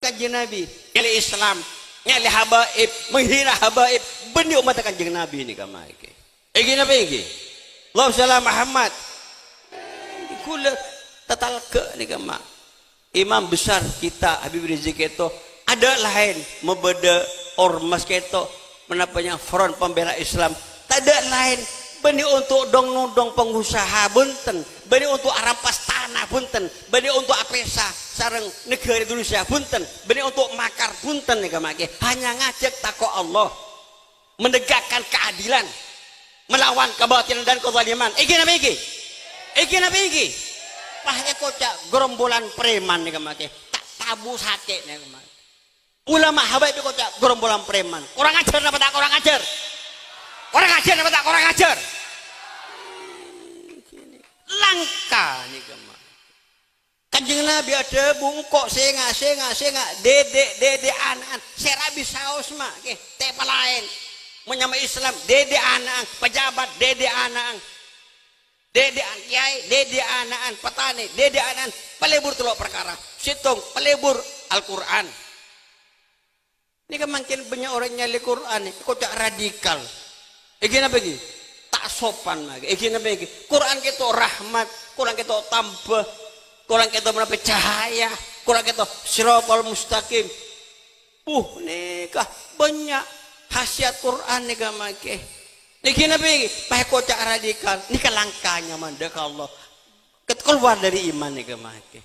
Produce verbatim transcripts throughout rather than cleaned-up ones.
Kanjeng Nabi, nyalè Islam, nyalè habaib, menghina habaib, bânnè ommatta Kanjeng Nabi nèka makkè. Èngghi napa èngghi? Allahumma shalli ala Muhammad. Kaulâ tatalga nèka, ma'. Imam besar kita Habib Rizik kèto, tadâ' laèn mabâdâ ormas kèto, menapa nyang Front Pembela Islam, tadâ' laèn bânnè onto' dhung-nodhung pangusaha, bhunten, bânnè onto' arampas tana, bhunten, bânnè onto' apèsa sareng naghârâ Indonesia, bhunten, bânnè onto' makar, bhunten, nèka makkè. Hanya ngajhâk tako' Allah, menegakkan keadilan, melawan kebatilan dan kezaliman. Èngghi napa èngghi? Èngghi napa èngghi? Pas èkoca' gerombolan preman nèka makkè. Ta' tabu sakè' nèka makkè. Ulama habaib èkoca' gerombolan preman. Kurang ajar napa ta' kurang ajar? Kurang ajar napa ta' kurang ajar? Langka nèka, ma'. Kanjeng Nabi adhâbu, "Engko' sènga', sènga', sènga', dede', dede' ana'an, sè rabi saos, ma', kè, teppa laèn. Mon nyama Islam, dede' ana'an, pejabat, dede' ana'an, dede' an-, kiai, dede' ana'an, petani, dede' ana'an, palebur tello' parkara. Sèttong, palebur Al-Qur'an." Nèka mangkèn bânnya' orèng nyalè Qur'an, èkoca' radikal. Èngghi napa èngghi? Ta' sopan, ma'. Èngghi napa èngghi? Qur'an kèto rahmat, Qur'an kèto tamba, Qur'an kèto menapa cahaya, Qur'an kèto siratal mustaqim. Uh, nèka bânnya' khasiat Qur'an nèka makkè. Èngghi napa èngghi? Pas èkoca' radikal, nèka langkana mandhâ ka Allah. Ket-, keluar dari iman nèka makkè.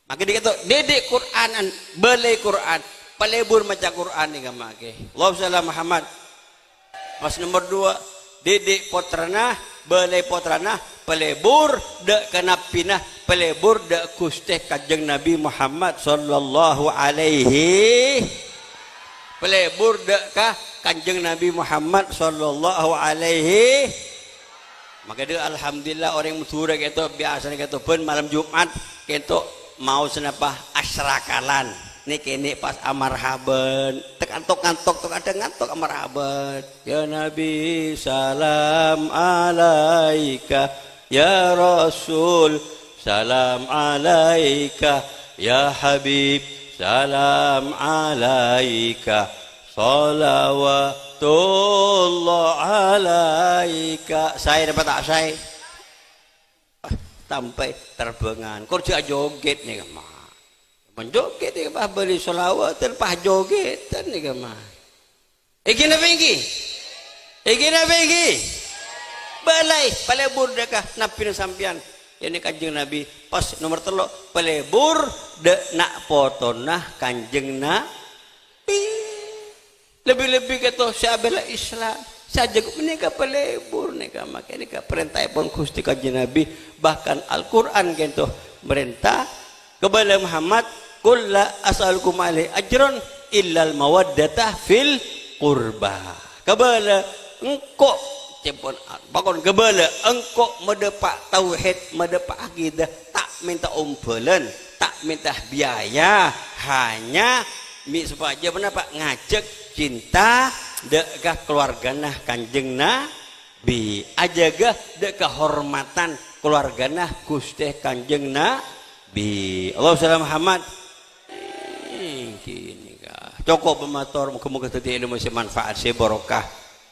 Makkè dikèto, dede' Qur'anan, bâlâi Qur'an, palebur maca Qur'an nèka makkè. Allahumma shalli ala Muhammad. Pas nomor dua, dede' pottrana, bâlâi pottrana, palebur dâ' ka nabbhina, palebur dâ' Ghustè Kanjeng Nabi Muhammad sallallahu alaihi, palebur dâ' ka Kanjeng Nabi Muhammad sallallahu alaihi. Makkè dâ', alhamdulillah, orèng Madhurâ kèto biyasana kèto bân malem Jumat kèto maos napa asrakalan. Nè-kènè pas amarhaban. Tek antok-ngantok, tok adhâ ngantok amarhaban. Ya Nabi, salam alaika. Ya Rasul, salam alaika. Ya Habib, salam alaika. Shalawatullah alaika. Saè napa ta' saè? Ah, tampè terbângan. Kor jhâ' ajogèt nèka, ma'. Mon jogèt nèka, pas bâli shalawatan, pas jogètan nèka, ma'. Èngghi napa èngghi? Èngghi napa èngghi? Bâlâi, palebur dâ' ka nabbhina sampèyan. Ya'ni Kanjeng Nabi. Pas nomor tello', palebur dâ' na' potona Kanjeng Nabi. Lebbi-lebbi kèto sè abhilâ Islam, sè ajâgâ panèka palebur nèka, makkè nèka parènta'èpon Ghustè Kanjeng Nabi, bahkan Al-Qur'an kèto marènta, "Kabâlâ Muhammad, qul la as'alukum alaihi ajran illal mawaddata fil qurba." Kabâlâ engko', cempon, pakon kabâlâ engko' madhâpa' tauhid, madhâpa' akidah, ta' mènta ombhâlân, ta' mènta biaya, hanya mè' sopajâ ponapa? Ngajhâk cinta dâ' ka kalowarghâna Kanjeng Nabi, ajâgâ dâ' kahormadhân kalowarghâna Ghustè Kanjeng Nabi. Allahumma shalli ala Muhammad. Èngghi nèka. Cokop mator, moghâ-moghâ dhâddhi èlmo sè manfaat, sè barokah.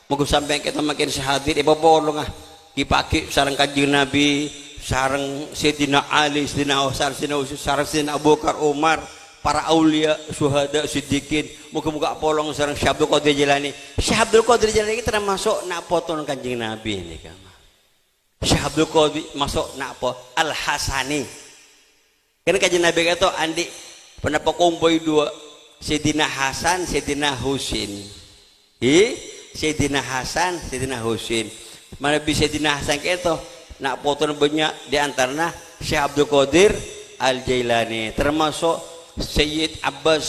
Moghâ sampèyan kèto mangkèn sè hadir èpapolonga ghi-paghi sareng Kanjeng Nabi, sareng Sayyidina Ali, Sayyidina Hasan, Sayyidina Husain, sareng Sayyidina Abu Bakar, Umar, para auliya, syuhada, siddiqin. Moghâ-moghâ apolong sareng Syekh Abdul Qadir Jailani. Syekh Abdul Qadir Jailani iki tamaso' na' potona Kanjeng Nabi nèka. Syekh Abdul Qadir maso' na' po-, Al-Hasani. Kan Kanjeng Nabi kèto andi' ponapa kompoy duwâ', Sayyidina Hasan, Sayyidina Husain. Hi, Sayyidina Hasan, Sayyidina Husain. Manabi Sayyidina Hasan kèto, na' potona bânnya', di antarana Syekh Abdul Qadir Al-Jailani, termasuk Sayyid Abbas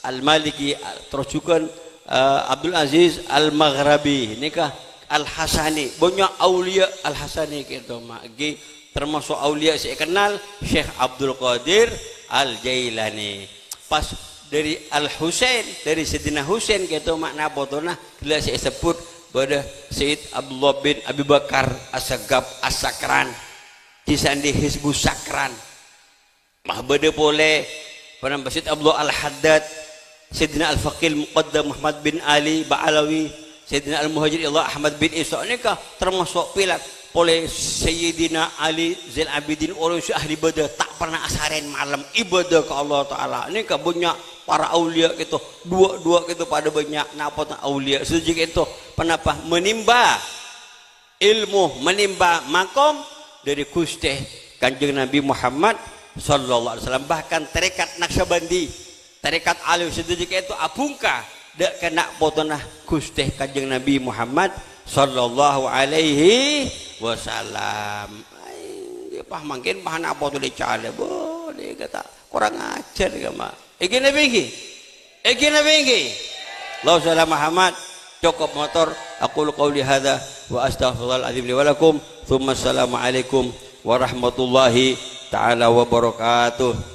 Al-Maliki, terus juga, eh, Abdul Aziz Al-Maghrabi. Nèka Al-Hasani, bânnya' auliya Al-Hasani kèto, ma', ghi, termasuk auliya sè èkennal Syekh Abdul Qadir Al-Jailani. Pas dhâri Al-Husain, dhâri Sayyidina Husain kèto, ma', na' potona, ghellâ' sè èsebbhut bâdâ Sayyid Abdullah bin Abi Bakar As-Saggaf As-Sakran, di sandi Hizbus Sakran. Pas bâdâ polè Ponapa Sayyid Abdullah Al-Haddad, Sayyidina Al-Faqih Al-Muqaddam Muhammad bin Ali Ba'alawi, Sayyidina Al-Muhajir ilallah Ahmad bin Isa nèka tamaso' pèlak polè Sayyidina Ali Zainal Abidin, orèng sè ahli ibadah, ta' pernah asarèn malem ibadah ka Allah Ta'ala. Nèka bânnya' para auliya' kèto, duwâ'-duwâ' kèto padâ bânnya', napa ta' auliya' sadhâjâ kèto. Ponapa? Manimba ilmu, manimba makom dâri Ghustè Kanjeng Nabi Muhammad sallallahu alaihi wasallam. Bahkan tarekat Naqsyabandi, tarekat Alawi sadhâjâ kèto abhungka dâ' kana' potona Ghustè Kanjeng Nabi Muhammad sallallahu alaihi wasallam. Ai, pas mangkèn pas ana' poto lè calè, boleh kata. Kurang ajar, kama. Èngghi napa èngghi? Èngghi napa èngghi? Allahumma shalli ala Muhammad. Cokop motor. Aqulu qauli hadza wa astaghfirullahal azim li wa lakum. Tsumma assalamu alaikum warahmatullahi ta'ala wabarakatuh.